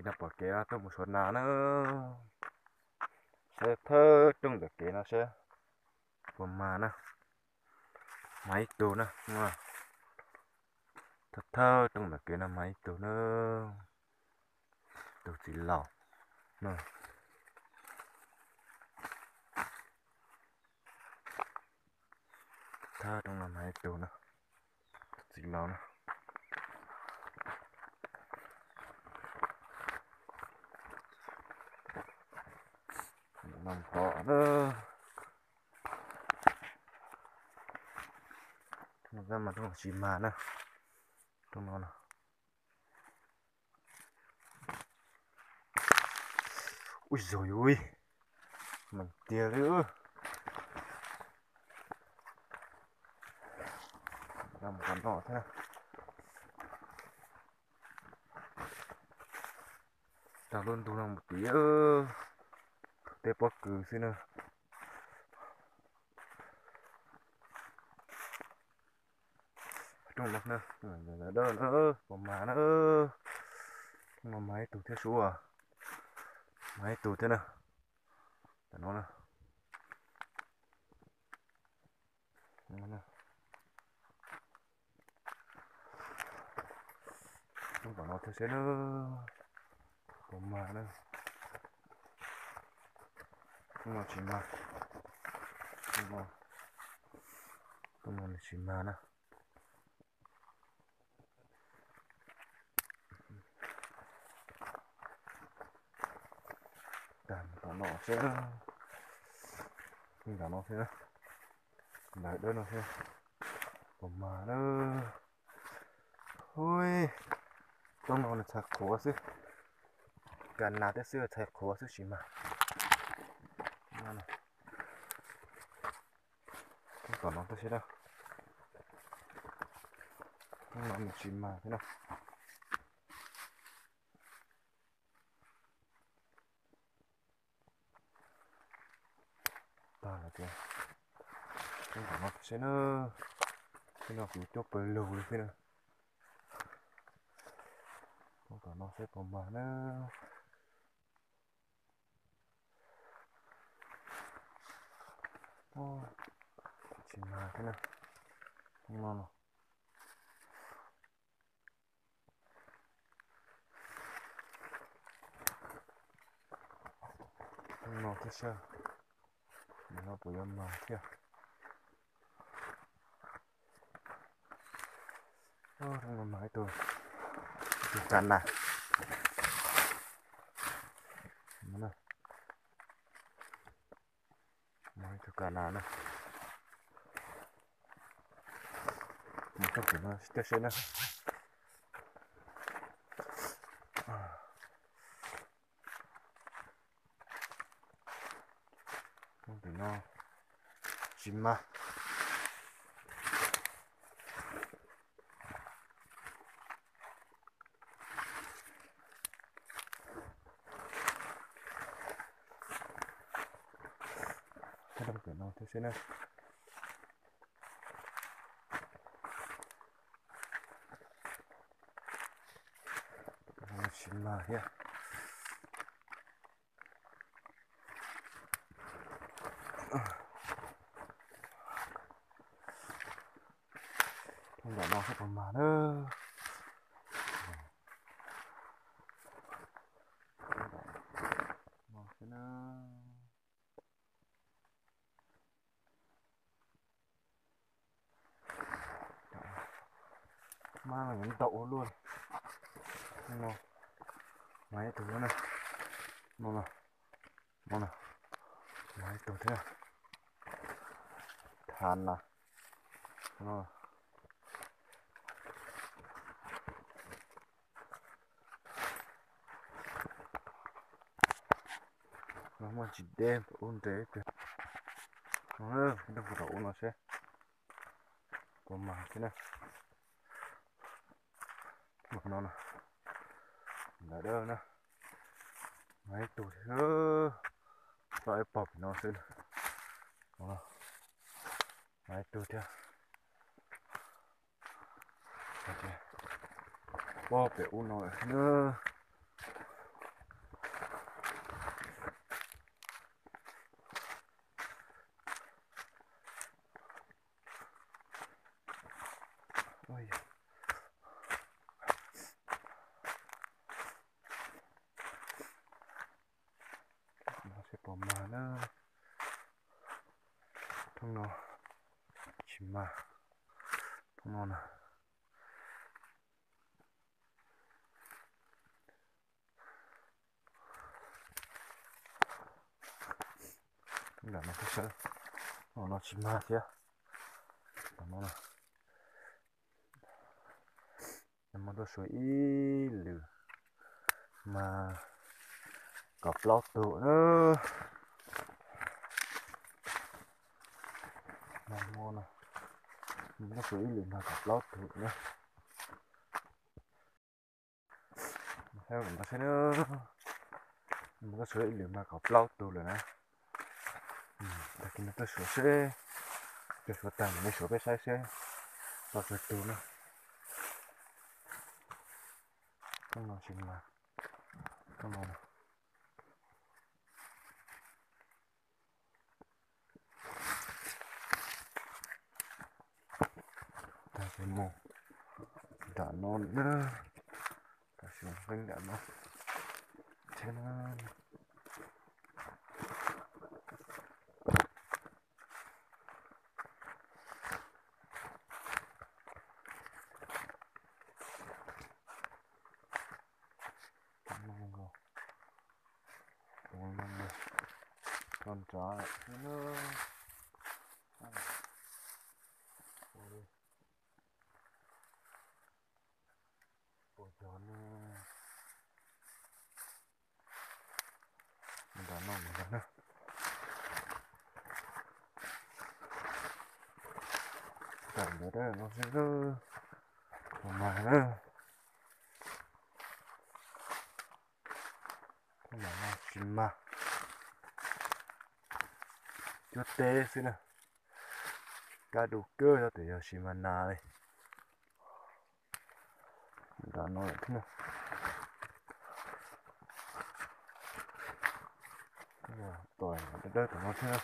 Kev no pom kev no tuaj mus Suav Nas na. Saib thawj rooj ntawm kev no seb puas mag na. Mag ib tug na. Thawj thawj rooj ntawm kev no mag ib tug na. Tus txiv laus. Thawj rooj no mag ib tug na. Tus txiv laus na. No pom na. Rooj no mas rooj tsis mag na. Rooj no. Ui yog yus, meem tiag li. Mus qhov no thiab. Tag lub ntug no mus tid, tej pob kws xwb na. Rooj no na, dawb na, puas mag na. Rooj no mag ib tug thiab sub, mag ib tug thiab na. Tam no na. Rooj tom no thiab seb na, puas mag na. Rooj no tsis mag, rooj no tsis mag na. Tag tom no seb, tom no seb, ntawd dawb no seb, puas mag na. Ui, rooj no nws txhais qhuav xwb, ka nas tej xwb txhais qhuav xwb tsis mag. Rooj tom no thiab seb na, rooj no nws tsis mag thiab na. Tag lawm tiag. Rooj tom no seb na, seb no kuv cuab pawg lug li xwb na. Rooj tom no seb puas mag na. Tsis mag thiab na. Rooj no no. Rooj no thiab seb, no puas yuav mag thiab. Rooj no mag ib tug, ib tug ka nas. Mag ib tug ka nas na. Mus rooj tim no thiab seb na. Rooj tim no tsis mag. Rooj tim no thiab seb na. Tsis mag thiab. Rooj tom no seb puas mag na. Mas yuav ntau ua luaj. No, mag ib tug na. No, no, no, mag ib tug thiab. Thav na. No. No muaj tsis deb ub nres tiag. Nrog kuv rau ub no seb puas mag thiab na. No, ntawd na, mag ib tug thiab, tau ib pog pem no xwb. Mag ib tug thiab. Pog pem ub no na. Mas, no na. Nram no sawv, no tsis mag thiab. Muab tuaj suav ib lwm mas kom plaub tug na. Muab tuaj suav ib lwm mas kom plaub tug na. Muab tuaj suav ib lwm mas kom plaub tug lawm na. Tag kis no tuaj suav seb, tuaj suav tag mam li suav peb saib seb tau tsawg tug na. Koj no tsis mas, koj no. Tag kis mus nram no na, tam sim no peb nram no thiab na. Tus no nrad thiab na. Puas yog ne? Nram no nrad na. Tam ntawd no xwb, mas na. Mas no tsis mag, cuab teb xwb na. Kab du kawg, yog tias yog tsis mag nas li. Nram no lawm thiab. Tos dawb dawb tom no thiab.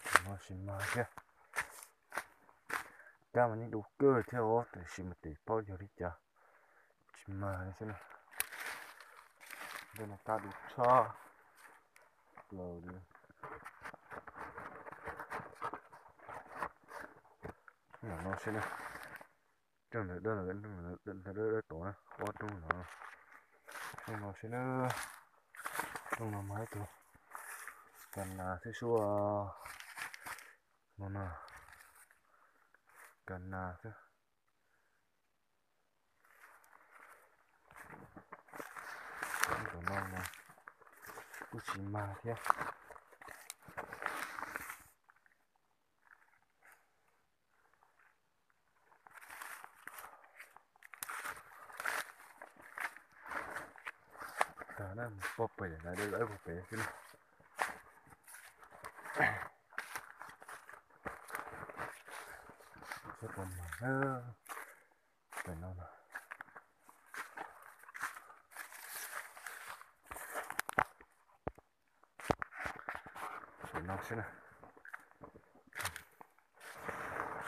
Tom no tsis mag thiab. Kab mas yeej du kawg thiab os, tiam sis mas tsis paub yog li cas tsis mag li xwb na. Ntawm no kab du tshaj plaws li. Nram no xwb na. Rooj ntawd dawb, ntawd dawb tom na, ob rooj no. Rooj no xwb na. Rooj no mas ib tug kas nas xwb sub. No na, kas nas xwb. Tus no mas kuj tsis mag thiab. Tag na, mus pog pem lawv dawb dawb pog pem xwb na. Saib puas mag na. Pem no na. Pem no xwb na.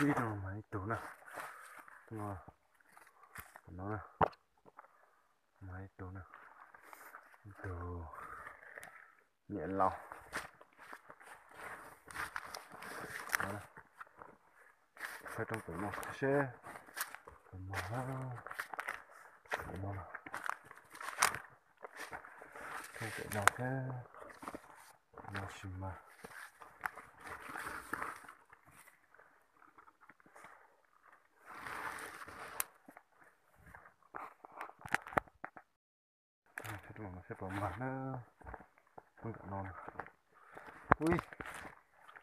Ib rooj no mas ib tug na. No, no na. Mas ib tug na. Ib tug niam laus. Saib rooj pem no seb puas mag. Pem no, rooj pem no thiab. No tsis mag. Saib rooj no seb puas mag na. Rooj nram no. Ui,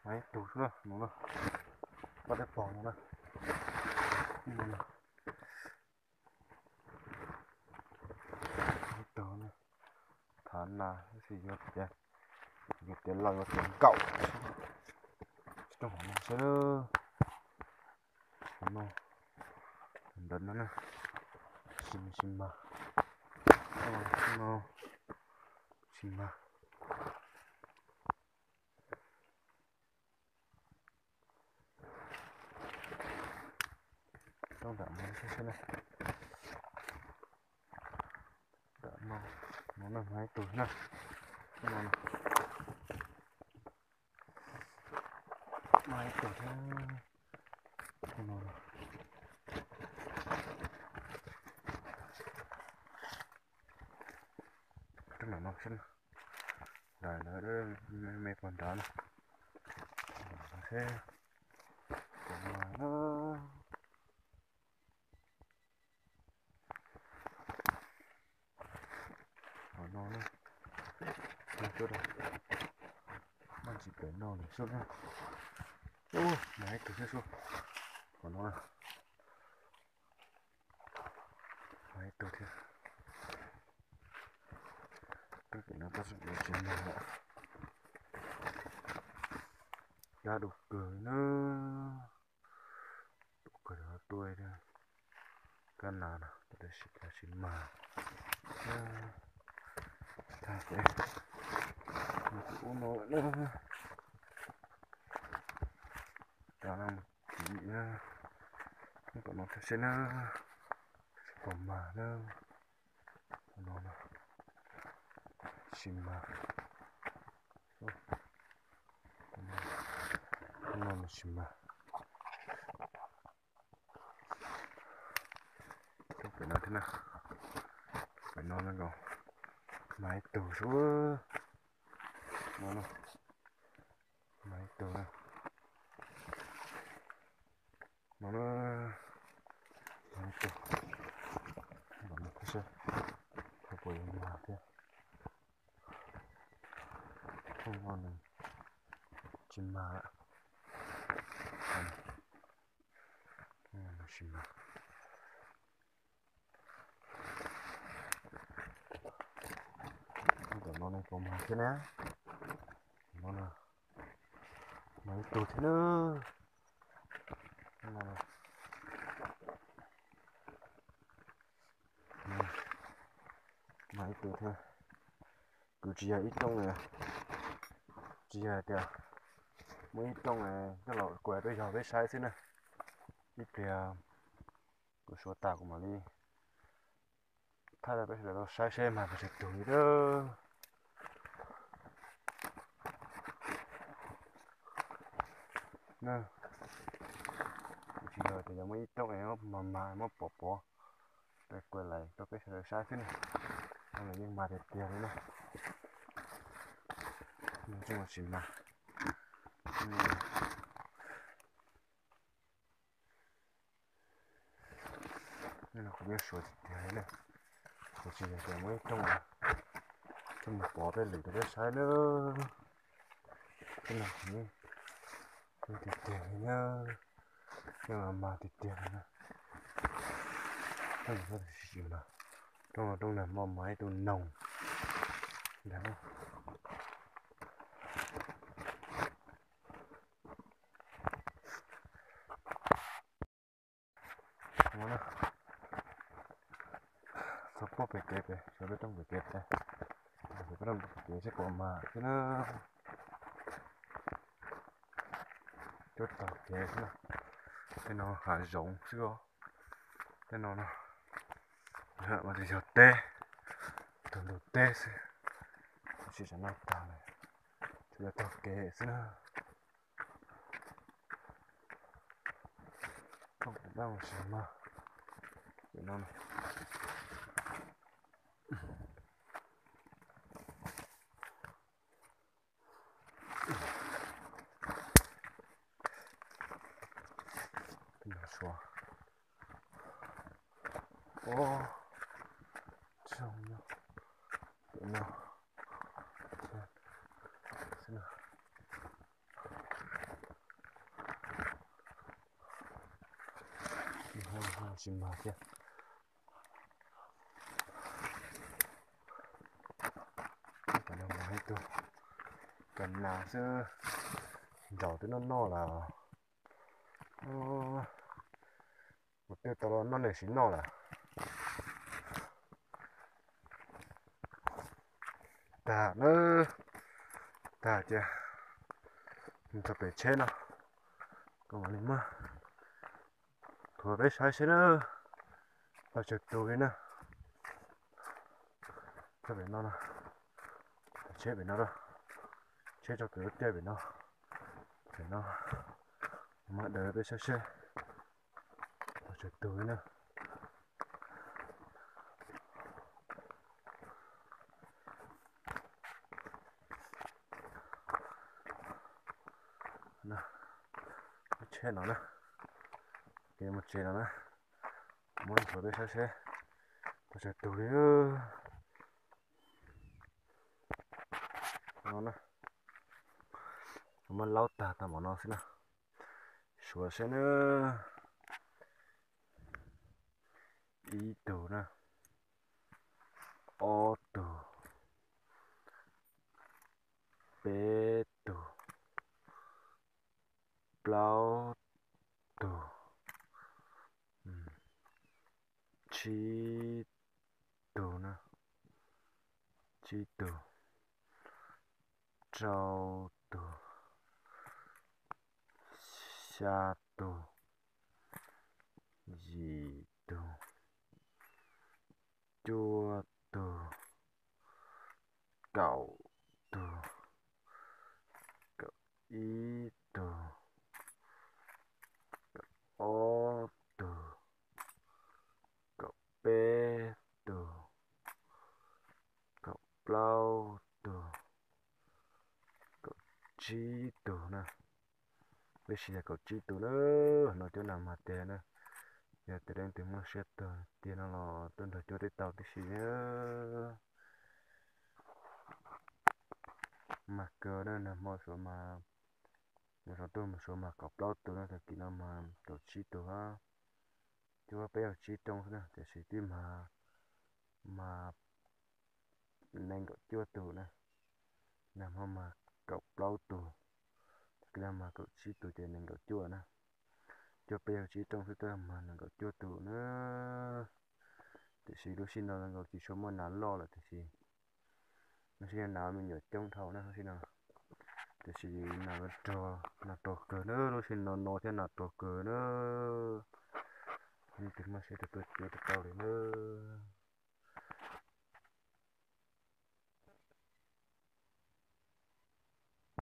mas ib tug xwb na, no na. Pab dawb paug no na. Ib tug na. Thav nas tab sis yuav tias, yuav tias los yuav tias nkaum. Tsis rooj hauv no seb. Hauv no, ntawd no na. Tsis, tsis mag. No, tsis mag. Rooj nram no xwb na. Nram no, no na, mas ib tug na. No na. Ub no, rau nram no xwb, nram lawv me pog nrad no, seb puas mag na. Qhov no na, no cuab da, maj tsis pem no lawm xwb na. Ub, mag ib tug thiab xwb. Qhov no na, mag ib tug thiab. Twb pem no tab sis tsis mag lawm. Dab du kawg na. Tus kawg tuaj kab nas no tab sis tsis mag. Tag ces mus tus ub no na. Rov no mus tiv na, thoob tom no thiab seb na, puas mag na. No no, tsis mag. No no tsis mag. Rau pem no thiab na, pem no nkaus, mag ib tug xwb. No no, mag ib tug na. No na, mag ib tug. Nkaus no thiab seb, puas yuav mag thiab. Thoob no nws tsis mag lawm. Tsis mag. Ub, tom no ne puas mag thiab na. No na, mag ib tug thiab na. Mag ib tug thiab. Kuv tsis yog ib rooj, tsis yog tias muaj ib rooj coj los kuas peb yog peb saib xwb na. Ib pliag kuv suav tas kuv mam li thaij rau peb sawv daws tau saib seb mag puas tsawg tug li lawm. Kuv tsis yog tias yog muaj ib rooj es muab mag mag muab pov pov, kuas lais rau peb sawv daws saib xwb na. Yeej mag tiag tiag li na. Tsis mag. No kuv yeej suav tiag tiag li na. Kuv tsis yog tias muaj ib rooj thiaj mus pov peb lwm rau peb saib na. Tej no kuv yeej tiag tiag li na. Yeej mag tiag tiag li na. Rooj no, rooj no mas mag ib tug noog ntag. Txog pem kev pem, txog peb rooj pem kev pem, peb rooj pem kev seb puas mag thiab na. Cuab taug kev xwb na. Tej no hav zoov xwb os. Tej no no mas yog teb, tug ntug teb xwb. Tsis tshua noj tag li, tsuas yog taug kev xwb na. Rooj pem no tsis mag, pem no. Pem no, pem no, tsis mag thiab. Ib tug ka nas xwb, nraud twb noj noj lawm. Kuv twb tau los noj nws sim noj lawm. Tag na, tag cia, mus txog pem tsheb no, kuv mam li muab thuav peb saib seb na, tau tsawg tus li na. Txog pem no no, tsheb pem no, tsheb tso kwv lub tiaj pem no, pem no. Mas daws peb saib seb puas tsawg tus li na. Lub tsheb no na, kev mus tsev no na, muab nthuav peb saib seb puas tsawg tus li. No na, muab laub tag tau npaum no xwb na. Suav seb na, ib tug na, ob tug, peb tug, plaub tug, tsib tug na, tsib tug, rau tug, xya tug, yim tug, cuaj tug, kaum tug, kaum ib tug, kaum ob tug, kaum peb tug, kaum plaub tug, kaum tsib tug na. Peb siv yog kaum tsib tus na. No cuab nas mas tiag na. Yog tias leej twg muaj siab tuag tiag no los tuaj nrog cuab teb tau tib si. Mas kawg na, nag hmo suav mas, nag hmo tuaj mus suav mas kaum plaub tus na, tag kis no mas kaum tsib tus. Cuab peb caug tsib rooj xwb na, tiam sis twb mas, mas nees nkaum cuaj tus na. Nag hmo mas kaum plaub tus, tag kis no mas kaum tsib tus ces nees nkaum cuaj na. Cuab peb caug tsib rooj xwb tab mas nees nkaum cuaj tus na. Tiam sis lub sij no zoo nkaus tsis tshua muaj nas loj lawm tiam sis, lub sij no nas me nyuam coob dhau na lub sij no. Tiam sis nas rog, nas rog kawg na, lub sij no no thiab nas rog kawg na. Leej twg muaj siab tuaj cuab tau li na.